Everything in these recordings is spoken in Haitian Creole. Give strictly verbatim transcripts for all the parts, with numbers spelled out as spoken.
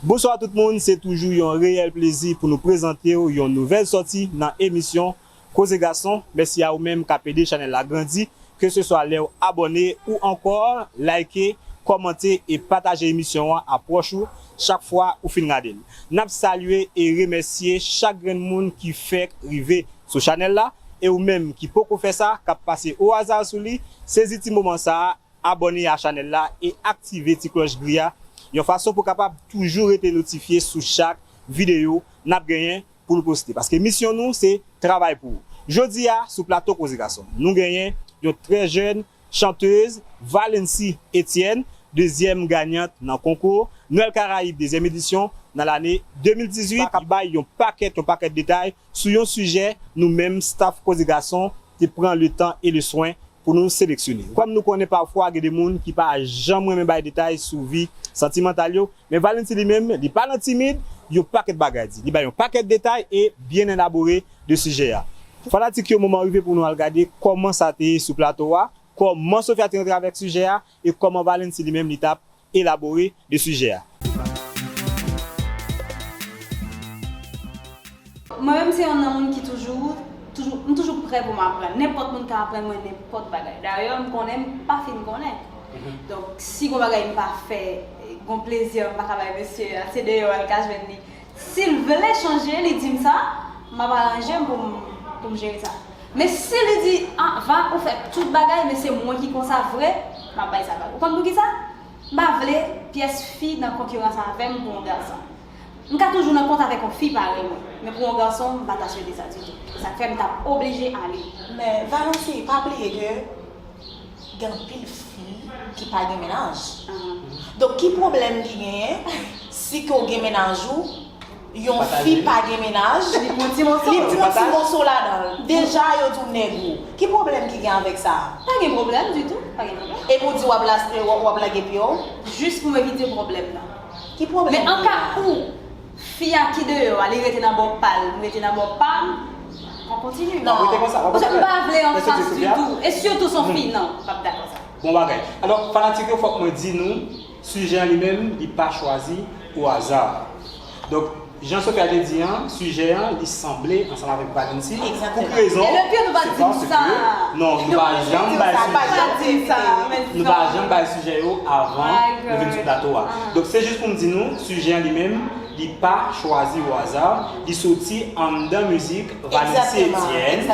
Bonswa tout moun, se toujou yon reyèl plezi pou nou prezante w yon nouvèl sòti nan emisyon Koze Gason. Mèsi a ou menm k ap ede chanèl la grandi, keseswa lè w abòne ou ankò like, kòmante e pataje emisyon an a pwòch ou chak fwa ou fin gade l. N ap salye e remèsye chak grenn moun ki fèk rive sou chanèl la, e ou menm ki poko fè sa, k ap pase o aza sou li, sezi ti moman sa a, abòne a chanèl la e aktive ti klòch gri a, yon fason pou w kapab toujou rete notifye sou chak videyo n ap genyen pou nou poste. Paske misyon nou, se travay pou ou. Jodi a, sou plato Koze Gason, nou genyen yon trè jèn chantez, Valency Etienne, dezyèm ganyant nan konkou Nwèl Karayib dezyèm edisyon nan lane de mil dizuit. Li bay yon pakèt, yon pakèt detay sou yon sijè nou menm, staff Koze Gason, te pran letan e leswen pou nou seleksyone. Kòm nou konnen pafwa gen de moun ki pa janm renmen bay detay sou vi santimantal yo, men Valency li menm, li pa nan timid, yon pakèt bagay di. Li bay yon pakèt detay e byen elabore de sijè a. Fanatik yo, moman rive pou nou al gade kòman sa te ye sou plato a, kòman Sofia te rantre avèk sijè a, e kòman Valency li menm li t ap elabore de sijè a. Mwen menm se yonn nan moun ki toujou, toujou, m toujou prè pou m aprann. Nenpòt moun ka aprann mwen nenpòt bagay. Dayè, m konnen m pa fin konnen. Donk, si gon bagay m pa fè, gon plezi m pa ka bay mesye a, se deyò a l ka jwenn li. Si l vle chanje, li di m sa, m ap aranje m pou m, pou m jere sa. Men si li di, ah, Va, ou fè tout bagay, men se mwen ki konsa vre, m ap bay sa vag. Ou konn poukisa? M pa vle pyès fi nan konkirans avè m pou yon gason. M ka toujou nan kont avèk yon fi parèy mwen, men pou yon gason, m pa ta swete sa ditou. Se sa k fè m t ap oblije ale. Men, Valency, pa bliye ke gen anpil fi ki pa gen mennaj. Donk, ki pwoblèm ki genyen si ke w gen mennaj ou, yon fi pa gen mennaj, li pran ti moso ladan l? Deja, yo di w nèg ou. Ki pwoblèm ki gen avèk sa? Pa gen pwoblèm ditou. Pa gen pwoblèm. Epi w di w ap lage pye w? Jis pou m evite pwoblèm nan. Ki pwoblèm ki gen? Men an ka ou, fi a ki deyò a, li rete nan bò pa l, m rete nan bò pa m, on continue. Non. Paske m pa vle anfas ditou. E sitou s on fi, non, m p ap dakò sa. Bon bagay. Alò, fanatik yo, fòk mwen di nou, sijè an li menm, li pa chwazi o aza. Donk, jan Sofia te di an, sijè an, li sanble ansanm avèk Valency. Pou ki rezon? Se paske, non, nou pa janm bay sijè. Nou pa janm bay sijè yo avan nou vin sou plato a. Donk, se jis pou m di nou, sijè an li menm, li pa chwazi o aza, li soti anndan mizik Valency Etienne,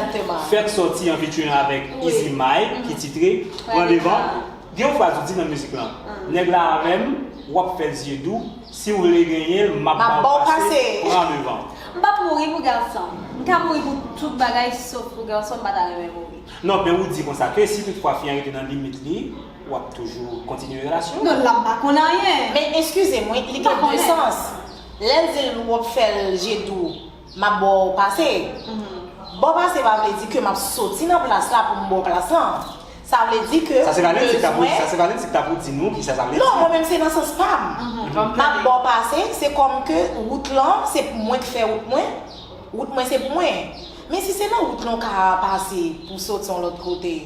fèk sòti an featuring avèk Easy Mike, ki titre Pran Devan. Gen yon fraz ou di nan mizik lan, nèg la avè m, w ap fè l zye dou, si w vle genyen l, m ap ba w pase, pran devan. M p ap mouri pou gason. M ka mouri pou tout bagay sof pou gason, m pa ta renmen mouri. Non, men ou di konsa ke si toutfwa fi an rete nan limit li, w ap toujou kontinye relasyon an. Non, la m pa konn anyen. Men eskize m wi, li gen de sans. Lè l di l w ap fè l je dou, m ap ba w pase. Ba w pase pa vle di ke m ap soti nan plas la pou m ba w plas lan. Sa vle di ke ou bezwen. Sa se Valency ki ta pou di nou kisa sa vle di. Non, mwen menm se nan sans pa m. M ap ba w pase, se kòm ke wout lan, se mwen k fè wout mwen. Wout mwen se pou mwen. Men si se nan wout lan w ka pase pou w soti yon lòt kote,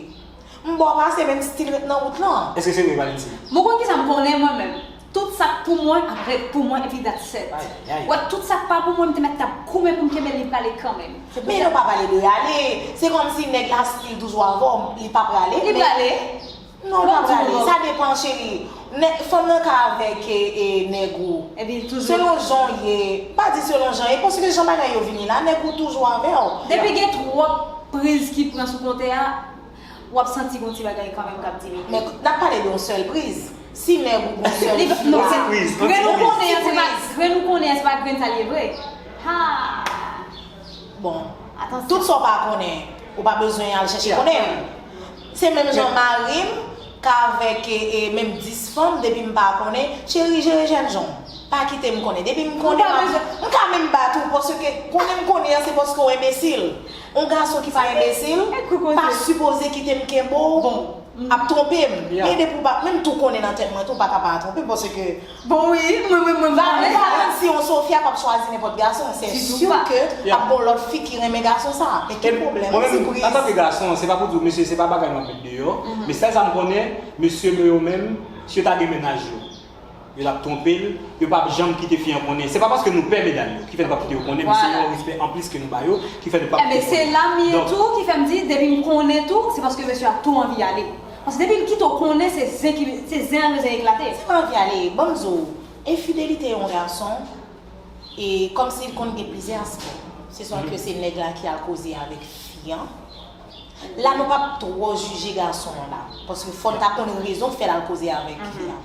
m ba w pase men m still ret nan wout lan. Èske se vre, Valency? Bon, ou konn kisa m konnen mwen menm? Tout sa k pou mwen ap ret pou mwen epi that's it. Ayayay. Wè, tout sa k pa pou mwen, m te mèt t ap goumen pou m kenbe l, li prale kanmenm. Men nou pa pale de ale. Se kòmsi nèg la still toujou avè w, li pa prale. Li prale. Non, li pa prale. Sa depan, cheri. Nèg, fanm nan ka avèk e, e nèg ou. Epi toujou. Selon jan w ye. Pa di selon jan w ye, paske jan bagay yo vini la, nèg ou toujou avè w. Depi gen twòp priz ki pran sou kote a, w ap santi gon ti bagay kanmenm k ap dimiye. Men n ap pale de yon sèl priz. Si nèg ou gon sèl fi la. Grenn ou konnen an, se pa, grenn ou konnen an, se pa grenn sa l ye vre. Ha! Bon, tout sa w pa konnen, ou pa bezwen al chèche konnen. Se menm jan mari m ka avèk e, e, menm dis fanm, depi m pa konnen, cheri, jere jènjan w. Pa kite m konnen. Depi m konnen, m ka menm bat ou, paske konnen m konnen an, se paske w enbesil. Yon gason ki pa enbesil pa sipoze kite m kenbe w ap twonpe m. Men depi w pa, men m tou konnen nan tèt mwen tou, w pa ka pa twonpe m, paske Bon wi, mwen menm mwen konnen sa. Valency ou Sofia p ap chwazi nenpòt gason, se si ke ap gon lòt fi ki renmen gason sa. Men ki pwoblèm, ti priz. Antanke gason, se pa pou di w mesye se pa bagay m ap met deyò, men sèl sa m konnen, mesye m yo menm, si yo ta gen mennaj yo, Yo t ap twonpe l, yo p ap janm kite fi an konnen. Se pa paske nou pè medam yo ki fè nou p ap kite yo konnen, men se yon respè anplis ke nou ba yo ki fè nou p ap kite yo konnen. Enben, se la m ye tou ki fè m di, depi m konnen tou, se paske mesye a tou anvi ale. Paske depi l kite w konnen, se zen ki, se zen an bezwen eklate. Se pa anvi ale, ban m di w, enfidelite yon gason, e kòmsi l konn gen plizyè aspè. Se swa ke se nèg la ki al koze avèk fi an, la, nou p ap twò jije gason an la, paske fò n ta konn rezon k fè l al koze avèk fi a.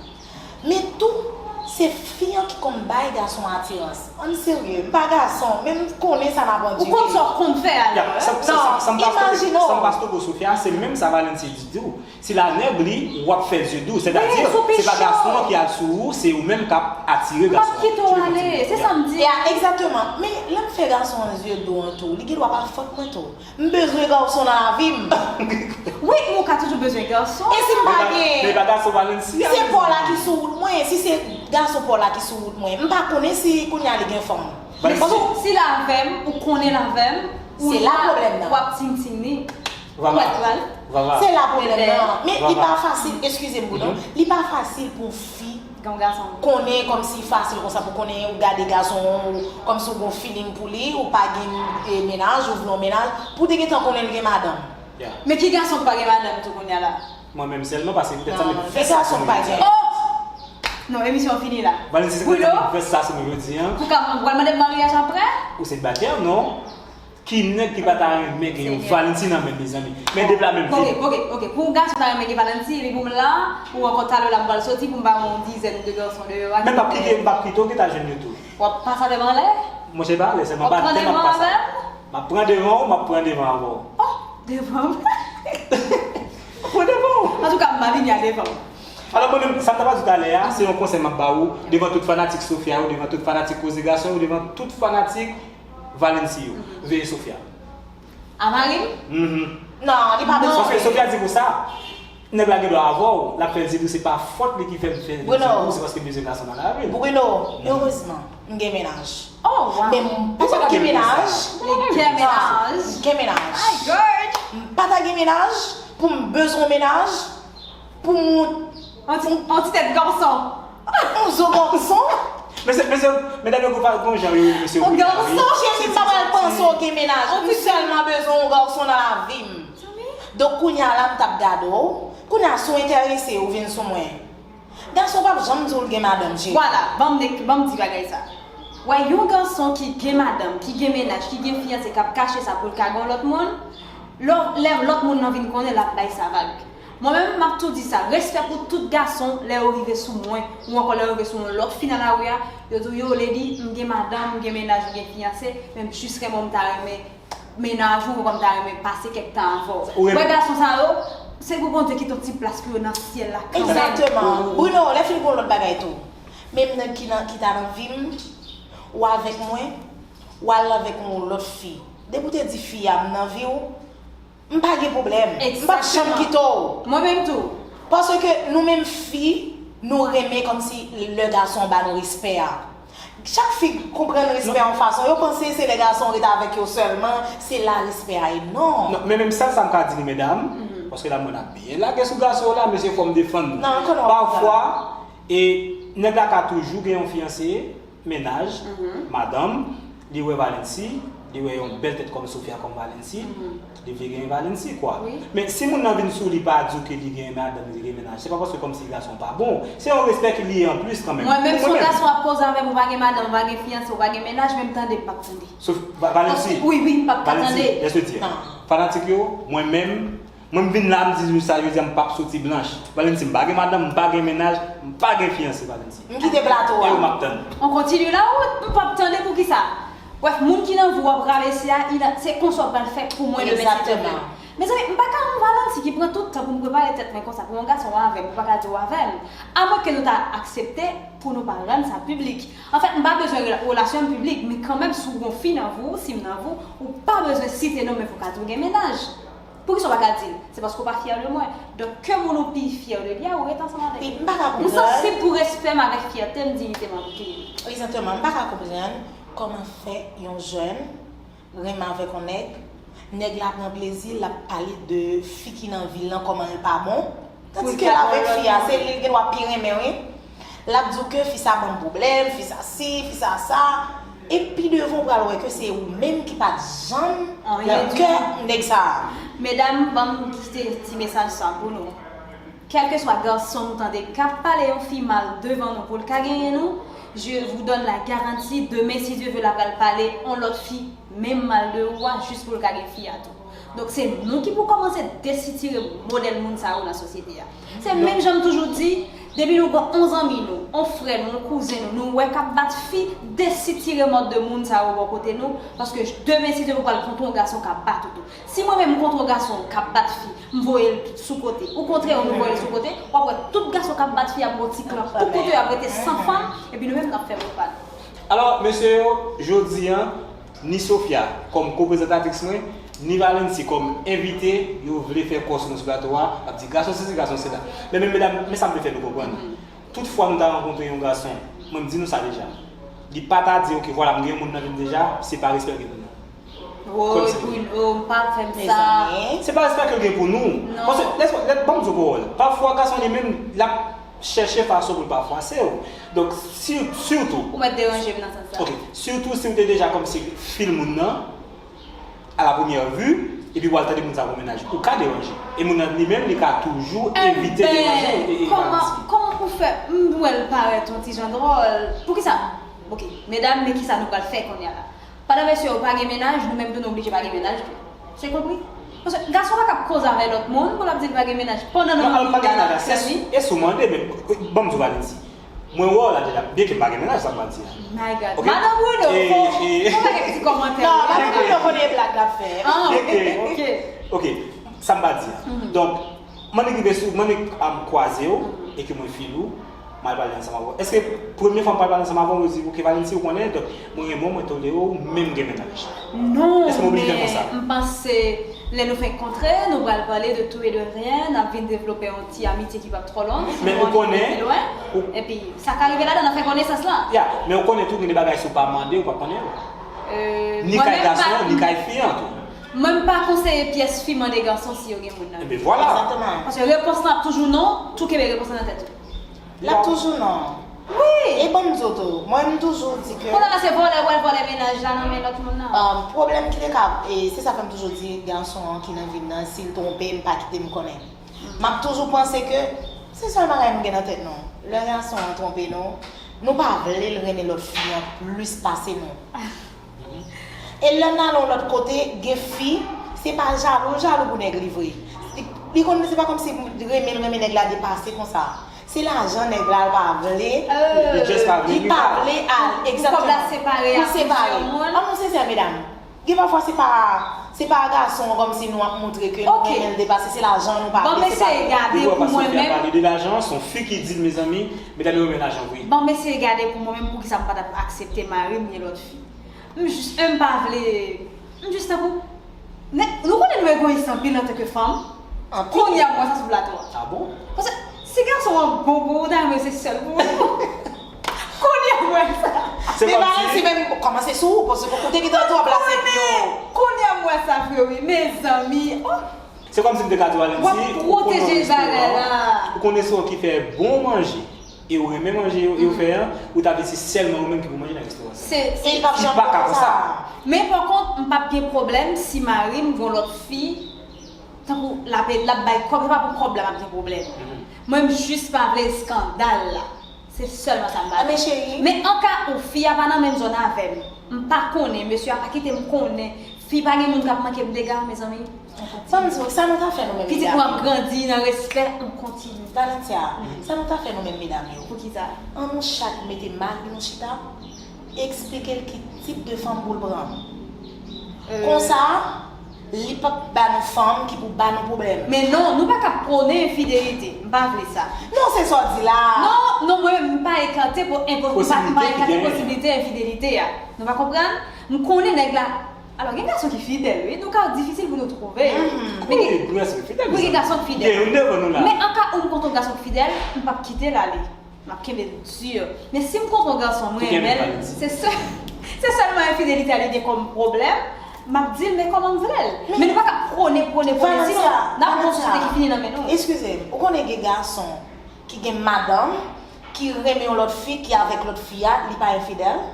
Men tou, se fi an ki konn bay gason an atirans. Ann serye, m pa gason, men m konnen sa m ap andire. Ou konn sa w konn fè a. Ya, sa, sa, sa, sa m pa stop, sa m pa stop Sofia, se menm sa Valency di tou. Si la nèg li, w ap fè zye dou. Sètadi, se pa gason an ki al sou ou, se ou menm k ap atire gason an. M ap kite w ale, se sa m di. Ya, egzakteman. Men lè m fè gason an zye dou an tou, li gen dwa pa fòt mwen tou. M bezwen gason nan lavi m. Wi, ou ka toujou bezwen gason. E si m pa gen? Men pa gason Valency a. Se paw la ki sou wout mwen. Si se gason paw la ki sou wout mwen, m pa konnen si kounye a li gen fanm. Si, si l avè m, ou konnen l avè m, ou la, w ap tintin li. Vava. Vava. Se la pwoblèm nan. Men li pa fasil, eskize m, Bruno, li pa fasil pou fi konnen kòmsi fasil konsa pou konnen ou gade gason ou kòmsi ou gon feeling pou li, ou pa gen, e, mennaj, ou vle yon mennaj, pou te gentan konnen l gen madanm. Men ki gason k pa gen madanm tou kounye a la? Mwen menm sèlman, paske poutèt sa m vin fè sa sou nou jodi a. Oh! Non, emisyon an fini la. Valency, se poutèt sa m vin fè sa sou nou jodi a. Pou ka, ou pral mande m maryaj apre? Ou selibatè, non? Ki nèg ki pa ta renmen gen yon Valency nan men, mezanmi? Men depi la menm vini. Ok, ok, ok. Pou yon gason ta renmen gen Valency, epi pou m la, pou ankò talè la m pral soti, pou m ba yon dizèn de gason deyò a. Men m p ap kite, m p ap kite w, ou gentan jwenn yo tou. W ap pase anlè m anlè? Monchè, pa anlè, sèlman pa tè m ap pase. W ap pran devan avè m? M ap pran devan w, m ap pran devan avè w. Oh, devan m. Pran devan w. Antouka, m pa vini a devan w. Alò, mwen menm, sa m t ap di talè a, se yon konsèy m ap ba ou, devan tout fanatik Sofia yo, devan tout fanatik Koze Gason yo, devan tout fanatik Valency yo. Veye Sofia. A mari m? Mhm. Non, li pa bezwen. Paske Sofia di konsa, nèg la gen dwa avè w, l ap fè l di tou se pa fòt li ki fè l fè l di tou, se paske l bezwen gason nan lavi l. Bruno, erezman, m gen mennaj. Oh, wow. Men m pa t ap gen mennaj. Li gen mennaj. M gen mennaj. My God. M pa t ap gen mennaj pou m bezwen mennaj pou m. Yon ti, yon ti tèt gason. Yon zo gason. Mesye, mesye, medam yo gon jan yo, mesye. Yon gason. Cheri, m pa pral panse w gen mennaj. M sèlman bezwen yon gason nan lavi m. Donk, kounye a la, m t ap gade w. Kounye a, si w enterese, ou vin sou mwen. Gason p ap janm di w l gen madanm, cheri. Vwala, ban m, ban m di bagay sa. Wè, yon gason ki gen madanm, ki gen mennaj, ki gen fiyanse, k ap kache sa pou l ka gen yon lòt moun, lè, lè lòt moun nan vin konnen, l ap bay sa vag. Mwen menm, m ap tou di sa, respè pou tout gason, lè yo rive sou mwen, ou ankò lè yo rive sou yon lòt fi nan lari a, yo di w, yo, Lady, m gen madanm, m gen mennaj, m gen fiyanse, men m jis renmen w, m ta renmen mennaj ou, ou konn ta renmen pase kèk tan avè w. Ou renmen. Wè gason sa yo, se pou Bondye kite yon ti plas pou yo nan syèl la kanmenm. Egzakteman. Bruno, lè fini pou yon lòt bagay tou. Menm nèg ki nan, ki ta nan vi m, ou avèk mwen, ou al avèk yon lòt fi. Depi w te di fi a m nan vi w, m pa gen pwoblèm. M p ap janm kite w. Mwen menm tou. Paske nou menm fi, nou renmen kòmsi lè gason ba nou respè a. Chak fi konprann respè yon fason. Yo panse se lè gason ret avèk yo sèlman, se la respè a ye. Non. Non, men menm sèl sa m ka di nou, medam, paske la mwen ap byen lage sou gason yo la, mesye, fò m defann nou. Non, konnen w ap pafwa, e, nèg la ka toujou gen yon fiyanse, mennaj, madanm, li wè Valency, li wè yon bèl tèt kòm Sofia, kòm Valency, li vle gen Valency, kwa. Wi. Men si moun nan vin sou li, pa di w ke li gen madanm, li gen mennaj, se pa paske kòmsi gason pa bon. Se yon respè ke li ye anplis kanmenm. Mwen menm, si yon gason ap koze avè m, ou pa gen madanm, ou pa gen fiyanse, ou pa gen mennaj, menm tande, m p ap tande. Sof, Va-, Valency. Wi, wi, m p ap ka tande. Valency, lèse di. Fanatik yo, mwen menm, Mwen, m vin la, m di nou sa, jodi a, m p ap soti blanch. Valency, m pa gen madanm, m pa gen mennaj, m pa gen fiyanse, Valency. M kite plato a. E ou m ap tann. On kontinye la, ou m p ap tande pou kisa? Brèf, moun ki nan vi w ap rabese a, se konsa w pral fè pou mwen demen, silvouplè. Mezanmi, m pa ka yon Valency ki pran tout tan pou m prepare tèt mwen konsa, pou yon gason avè m, ou pa ka di w avè m. Amwenke nou ta aksepte pou nou pa rann sa piblik. Anfèt, m pa bezwen rela-, relasyon m piblik, men kanmenm, si w gon fi nan vi w, si m nan vi w, ou pa bezwen site non m, men fò w ka di w gen mennaj. Poukisa w pa ka di l? Se paske w pa fyè de mwen. Donk, ke moun ou pi fyè de li a, ou ret ansanm avè l. Wi, m pa ka konprann. M sansib pou respè m avèk fyète m, diyite m ap kenbe. Egzakteman, m pa ka konprann kòman fè yon jèn renmen avèk yon nèg, nèg la pran plezi l, l ap pale de fi ki nan vi l lan, kòman l pa bon, tandike l avèk fi a, se li l gen dwa pi renmen, wi. L ap di w ke fi sa ban m pwoblèm, fi sa si, fi sa sa. E pi devan w pral wè ke se ou menm ki pa t janm nan kè nèg sa a. Medam, ban m kite ti mesaj sa pou nou. Kèlkeswa gason nou tande k ap pale yon fi mal devan nou pou l ka genyen nou, je vous donne la garantie, demen, si Dye ve, l ap pral pale yon lòt fi menm mal de ou a, jis pou l ka gen fi a tou. Donk, se nou ki pou kòmanse desitire modèl moun sa yo nan sosyete a. Se menm jan m toujou di, depi nou gon yon zanmi nou, yon frè nou, yon kouzen nou, nou wè k ap bat fi, desitire mòd de moun sa yo bò kote nou, paske demen, si Dye ve, w pral kontre yon gason k ap bat ou tou. Si mwen menm m kontre yon gason k ap bat fi, m voye l sou kote. Ou kontre yo, nou voye l sou kote, w ap wè tout gason k ap bat fi ap gon ti klan. Tout kote yo ap rete san fanm, epi nou menm n ap fè wout pa nou. Alò, mesye yo, jodi a, ni Sophia, kòm ko-prezantatris mwen, ni Valency, kòm envite, yo vle fè kò sou nou sou plato a, ap di gason sesi, gason sela. Men, men, medam, men sa m vle fè nou konprann. Tout fwa m ta rankontre yon gason, mwen m di nou sa deja. Li pa ta di, "Ok, vwala, m gen yon moun nan vi m deja," se pa respè l gen pou nou. Woy, Bruno, m pa fè m sa. Se pa respè ke l gen pou nou. Paske, lè, lè, ban m di w pawòl. Pafwa, gason li menm, l ap chèche fason pou l pa fwase w. Donk, si, sitou. Ou mèt deranje m nan sans sa. Ok. Sitou si w te deja kòmsi fil moun nan, à la première vue, epi w al tande moun sa gon mennaj. Ou ka deranje. E moun nan li menm, li ka toujou evite deranje w e, e kòman, kòman pou fè? M wè l parèt yon ti jan dwòl. Poukisa? Ok, medam, men kisa nou pral fè kounye a la? Pandan mesye yo pa gen mennaj, nou menm tou nou oblije pa gen mennaj tou. Se konpri? Paske gason pa ka ap koze avè lòt moun pou l ap di l pa gen mennaj. Pandan nou menm nou pa gen mennaj, e si w mande, men, ban m di w Valency. Mwen wè w la deja, byenke m pa gen mennaj, sa m pral di a. My God. Ok? Madan Bruno, e, fò, e, fò pa gen ti kòmantè. Non, Madan Bruno konnen blag l ap fè. Ah, ok, ok. Ok, sa m pral di a. Donk, m annik rive sou, m annik, um, kwaze w, e ke mwen fil ou, m al pale ansanm avè w. Èske premye fwa m pral pale ansanm avè w, ou di, "Ok, Valency, ou konnen, donk, mwen renmen w, mwen tolere w, men m gen mennaj." Non, men m panse lè nou fenk kontre, nou pral pale de tout et de rien, n ap vin devlope yon ti amitye ki p ap twò long, si nou annik pi lwen. Epi, sa ka rive ladan, n ap fè konesans lan. Ya, men ou konnen tou, gen de bagay si w pa mande, ou p ap konnen yo. Ni kay gason an, ni kay fi an tou. Mwen, m pa konseye pyès fi mande gason si yo gen moun nan. Ebyen, vwala. Egzakteman. Paske repons lan ap toujou non, tou kenbe repons lan nan tèt ou. L ap toujou non. Wi. E ban m di w tou, mwen, m toujou di ke. Kounye a la, se vòlè, w al vòlè mennaj la nan men lòt moun nan. Um, pwoblèm ki te ka, e se sa fè m toujou di gason an ki nan vi m nan, si l twonpe m, pa kite m konnen. M ap toujou panse ke se sèl bagay nou gen nan tèt nou. Lè gason an twonpe nou, nou pa vle l renmen lòt fi an plis pase nou. E lè n ale yon lòt kote, gen fi, se pa jalou l jalou pou nèg li vre. Li, li konn, se pa kòmsi renmen l renmen nèg la depase konsa. Se lajan nèg la l pa vle. Li just pa vle, li pa vle al, egzakteman. Pou kòb la separe a plizyè moun. An nou sensè, medam. Gen pafwa se pa, se pa gason an kòmsi nou ap montre ke nou renmen l depase, se lajan nou pa vle separe. Ban m eseye gade pou mwen menm. Pale de lajan, se yon fi ki di l, mezanmi, medam yo renmen lajan vre. Ban m eseye gade pou mwen menm poukisa m pa t ap aksepte mari m gen lòt fi. M jis, e m pa vle, m jis tankou, nèg, nou konnen nou egoyis anpil antanke fanm. Anpil. Kounye a m wè sa sou plato a. Ah bon? Paske si gason an bon pou ou, ta renmen se sèl pou ou. Kounye a m wè sa. Se kòmsi menm kòmanse sou ou, paske ou te gentan di w ap lase pye w. Kounye a m wè sa vre wi, mezanmi. Oh. Se kòmsi m te ka di w, Valency, ou konnen yon restoran, ou konnen se ou ki fè bon manje, e ou renmen manje yo, yo fè an, ou ta vle se sèlman ou menm ki pou manje nan restoran sa. Se, se, li pa ka konsa. Men pa kont, m p ap gen pwoblèm si mari m gon lòt fi, tankou l ap, l ap bay kòb, se pa pou kòb la m ap gen pwoblèm. Mwen, m jis pa vle eskandal la. Se sèlman sa m pa vle. Men an ka ou fi a pa nan menm zòn avè m, m pa konnen, mesye a pa kite m konnen, fi pa gen moun k ap manke m dega, mezanmi. Ban m di w, sa nou ta fè nou menm medam yo? Pitit mwen ap grandi nan respè, m kontinye. Valencia, sa nou ta fè nou menm medam yo? Poukisa? An nou chak mete mari nou chita, eksplike l ki tip de fanm pou l pran. Konsa, li p ap ba nou fanm ki pou ba nou pwoblèm. Men non, nou pa ka pwone enfidelite. M pa vle sa. Non, se sa w di la. Non, non, mwen, m pa ekate pou, m pa, m pa ekate posiblite enfidelite a. Nou pa konprann? M konnen nèg la. Alò, gen gason ki fidèl, wi. Nou ka difisil pou nou twouve. Men gen, wi, gen gason ki fidèl. Men an ka ou m kontre yon gason ki fidèl, m p ap kite l ale. M ap kenbe l di. Men si m kontre yon gason, mwen renmen l, se sèl, se sèlman enfidelite a li gen kòm pwoblèm, m ap di l, men kòman m vle l. Men nou pa ka pwone, pwone, pwone, sinon, n ap gon sosyete ki fini nan men nou. Eskize m, ou konnen gen gason ki gen madanm, ki renmen yon lòt fi, ki avèk lòt fi a, li pa enfidèl?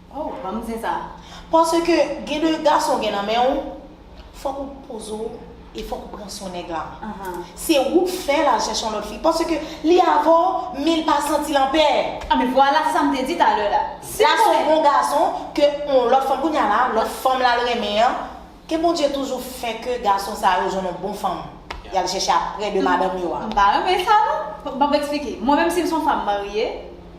Oh, ban m di sa. Paske gen de gason gen nan men w, fòk ou poze w e fòk ou pran swen nèg la. Se ou k fè l al chèche yon lòt fi. Paske li avè w, men l pa santi l anpè. Ah, men vwala, se sa m te di talè la. Gason, bon gason, ke yon lòt fanm, kounye a la, lòt fanm l al renmen an, ke Bondye toujou fè ke gason sa yo jwenn yon bon fanm. Y al chèche aprè de madanm yo a. M pa renmen sa, non. Ban m eksplike. Mwen menm, si m se yon fanm marye,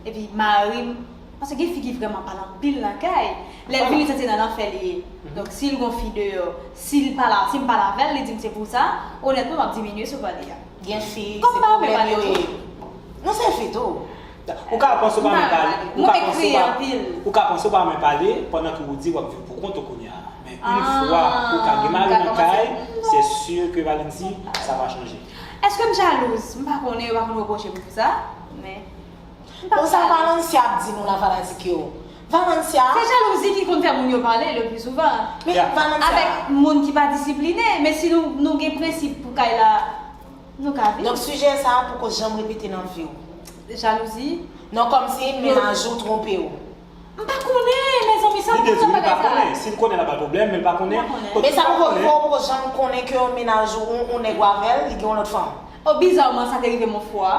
epi mari m, paske gen fi ki vrèman pale anpil nan kay, lè l vini santi nan lanfè li ye. Donk, si l gon fi deyò, si l pale, si m pale avè l, li di m se pou sa, onètman, m ap diminye sou pale a. Gen fi, se pwoblèm yo ye. Non, se fi tou. Ou ka panse w pa renmen pale, ou ka panse w pa, ou ka panse w pa renmen pale, pandan ke ou di w ap viv pou kont ou kounye a. Men yon fwa ou ka gen mari nan kay, se si ke Valency, sa va chanje. Èske m jalouz? M pa konnen, yo pa konn repwoche m pou sa, men m pa Bon, sa Valencia ap di nou la, fanatik yo. Valencia. Se jalouzi ki konn fè moun yo pale le pli souvan. Men Valencia. Avèk moun ki pa disipline, men si nou, nou gen prensip pou kay la, nou ka viv. Donk, sijè sa a poko janm repete nan vi w. Jalouzi. Non, kòmsi mennaj ou twonpe w. M pa konnen, mezanmi, sa m konn sa bagay sa. Si l konnen, l ap ba l pwoblèm, men l pa konnen. Men sa poko, fò w poko janm konnen ke yon mennaj ou, ou nèg ou avè l, li gen yon lòt fanm. Oh, bizarman, sa te rive m yon fwa.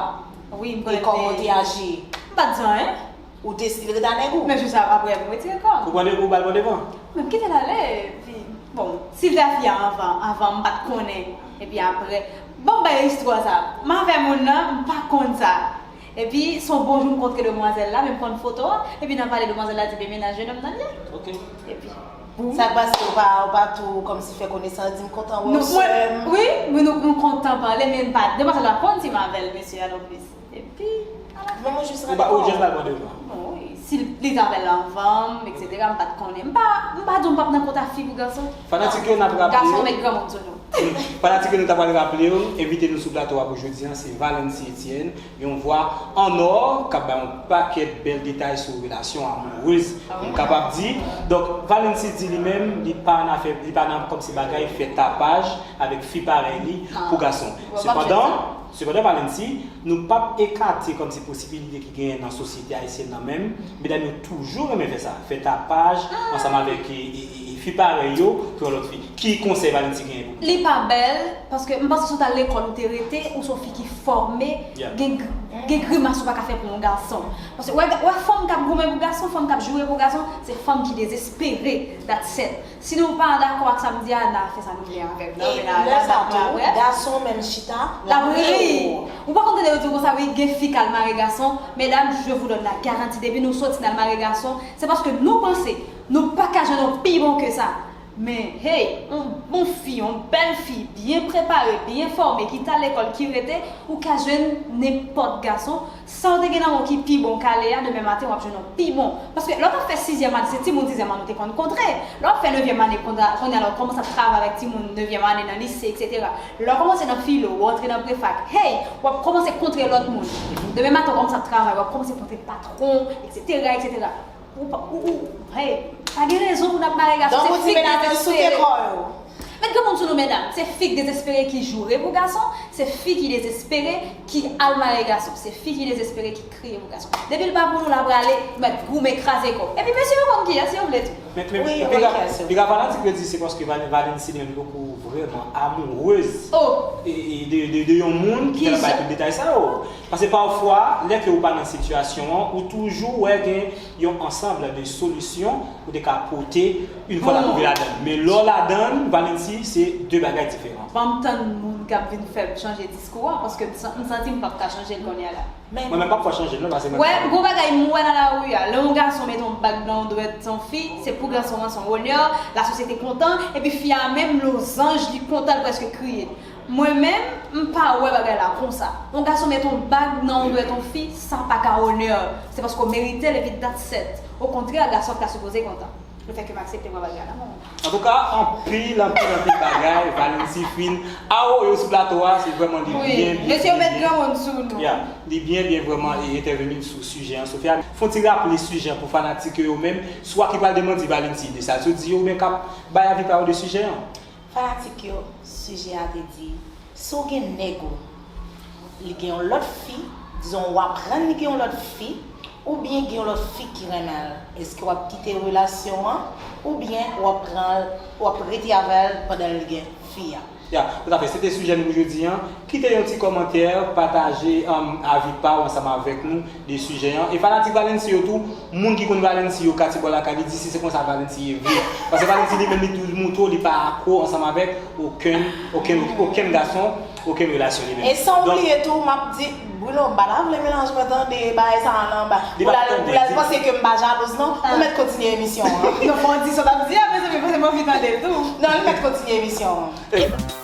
Wi, m konnen. E kòman w te aji? M pa t di anyen. Ou deside rete a nèg ou? Men jis aprè, m retire kò m. Ou pran de, ou ba l pran devan? Men m kite l ale, epi, bon, si l te a fi a anvan, anvan, m pa t konnen, epi aprè, bon, m bay istwa sa. M avè moun nan, m pa konn sa. Epi, se yon bon jou m kontre demwazèl la, men m konn foto a, epi nan pale demwazèl la di, "Ben, mennaj jenòm nan l ye." Ok. Epi, boum. Sa k pase, ou pa, ou pa tou kòmsi fè konesans, di, "M kontan wè w, sè m." Wi, wi, nou, nou kontan pale, men m pa, demwazèl la konn si m avè l, mesye a non plis. Epi, ala. Men mwen jis rete kò. Ou jis ba l pran devan. Bon, wi, si li t avè l anvan m, etsetera, m pa t konnen. M pa, m pa di w m p ap nan kontak fi pou gason. Fanatik yo, n ap raple yo. Gason met granmoun sou nou. Fanatik yo, nou ta pral raple yo, envite nou sou plato a pou jodi a, se Valency Etienne, yon vwa an nò, k ap bay yon pakèt bèl detay sou relasyon amourez, nou kapab di. Donk, Valency di li menm, li pa nan afè, li pa nan kòmsi bagay fè tapaj avèk fi parèy li pou gason. Sepandan, sepandan, Valency, nou p ap ekate kòmsi posibilite ki genyen nan sosyete ayisyèn nan menm. Medam yo toujou renmen fè sa, fè tapaj ansanm avèk, e, e, e, e, fi parèy yo pou yon lòt fi. Ki konsèy Valency genyen pou nou? Li pa bèl, paske m panse si w t al lekòl ou te rete, ou se yon fi ki fòme, gen, gen grimas ou pa ka fè pou yon gason. Paske wè, wè fanm k ap goumen pou gason, fanm k ap joure pou gason, se fanm ki dezespere, that's it. Si nou pa dakò ak sa m di a, n a fè sa nou vle avè m nan, men n a, n a bat mwen avè. Gason menm chita, l ap ri. Ou pa konn tande yo di w konsa, wi, gen fi k al mare gason. Medam, je vous donne la garantie, depi nou soti n al mare gason, se paske nou panse nou pa ka jwenn yon pi bon ke sa. Men, hey, yon bon fi, yon bèl fi, byen prepare, byen fòme, ki t al lekòl, ki rete, ou ka jwenn nenpòt gason. Sa w te gen nan men w ki pi bon k ale a, demen maten w ap jwenn yon pi bon. Paske lè w t ap fè sizyèm ane, se timoun sizyèm ane w te konn kontre. Lè w ap fè nevyèm ane, konn-, kounye a la w kòmanse ap travay avèk timoun nevyèm ane nan lise, etsetera. Lè w kòmanse nan filo, w antre nan prefak, hey, w ap kòmanse kontre lòt moun. Demen maten w kòmanse ap travay, w ap kòmanse kontre patwon, etsetera, etsetera. Ou pa, ou, ou, hey, pa gen rezon pou n ap mare gason, se fi k dezespere. Met granmoun sou nou, medam. Se fi k dezespere ki joure pou gason, se fi ki dezespere ki al mare gason, se fi ki dezespere ki kriye pou gason. Depi l pa pou nou, l ap rale, mèt goumen, kraze kò. Epi mesye yo konn kiyès yo vle tou. Men, men, wi, yo piga, konn kiyès yo. Piga fanatik yo di se paske Valen-, Valency li menm li poko vrèman amourez e, e de, de, de yon moun ki fè l bay tout detay sa yo. Paske pafwa, lè ke ou pa nan sitiyasyon an, ou toujou wè gen yon ansanm de solisyon ou te ka pote yon fwa l ap rive ladan l. Men lè w ladan l, Valency, se de bagay diferan. Ban m tann moun k ap vin fè m chanje diskou a, paske m san-, m santi m p ap ka chanje l kounye a la. Mwen menm p ap fè w chanje l non, paske mwen. Wè, gwo bagay m wè nan lari a, lè yon gason mete yon bag nan yon dwèt yon fi, se pou gason an se yon onè, lasosyete kontan, epi fi a menm lozanj li kontan, l prèske kriye. Mwen menm, m pa wè bagay la konsa. Yon gason met yon bag nan yon dwèt yon fi, sa pa ka onè. Se paske w merite l epi that's it. Okontrè, gason ap ta sipoze kontan. Lefètke m aksepte pran bagay la nan men w. Antouka, anpil, anpil, anpil bagay Valency fin awoye sou plato a, se vrèman li byen, byen, mesye yo met granmoun sou nou. Ya, li byen, byen vrèman e entèveni sou sijè an. Sophia, fè yon ti raple sijè an pou fanatik yo menm, swa ki pral demande Valency de sa l sot di yo, oubyen k ap bay avi pa yo de sijè an. Fanatik yo, sijè a te di, si w gen nèg ou, li gen yon lòt fi, Dizon, w aprann li gen yon lòt fi, oubyen gen yon lòt fi ki renmen l. Èske w ap kite relasyon an, oubyen w ap pran l, w ap rete avè l pandan l gen fi a? Ya, toutafè, se te sijè nou pou jodi an. Kite yon ti kòmantè, pataje um, avi pa w ansanm avèk nou de sijè an. E fanatik Valency yo tou, moun ki konn Valency yo, Katy bò lakay li di si se konsa Valency ye vre. Paske Valency li menm li tou moutre w li pa akwo ansanm avèk okenn, okenn, okenn gason, okenn relasyon li menm. E san oubliye tou, m ap di, Bruno, m pa ta vle mélange mwen tande bagay sa a nan ba. Li pa tande, Pou l al di- panse ke m pa jalouz non. Ou mèt kontinye emisyon an. Non, fò di sa w t ap di a, mezanmi, paske m anvi tande l tou. Non, li mèt kontinye emisyon an.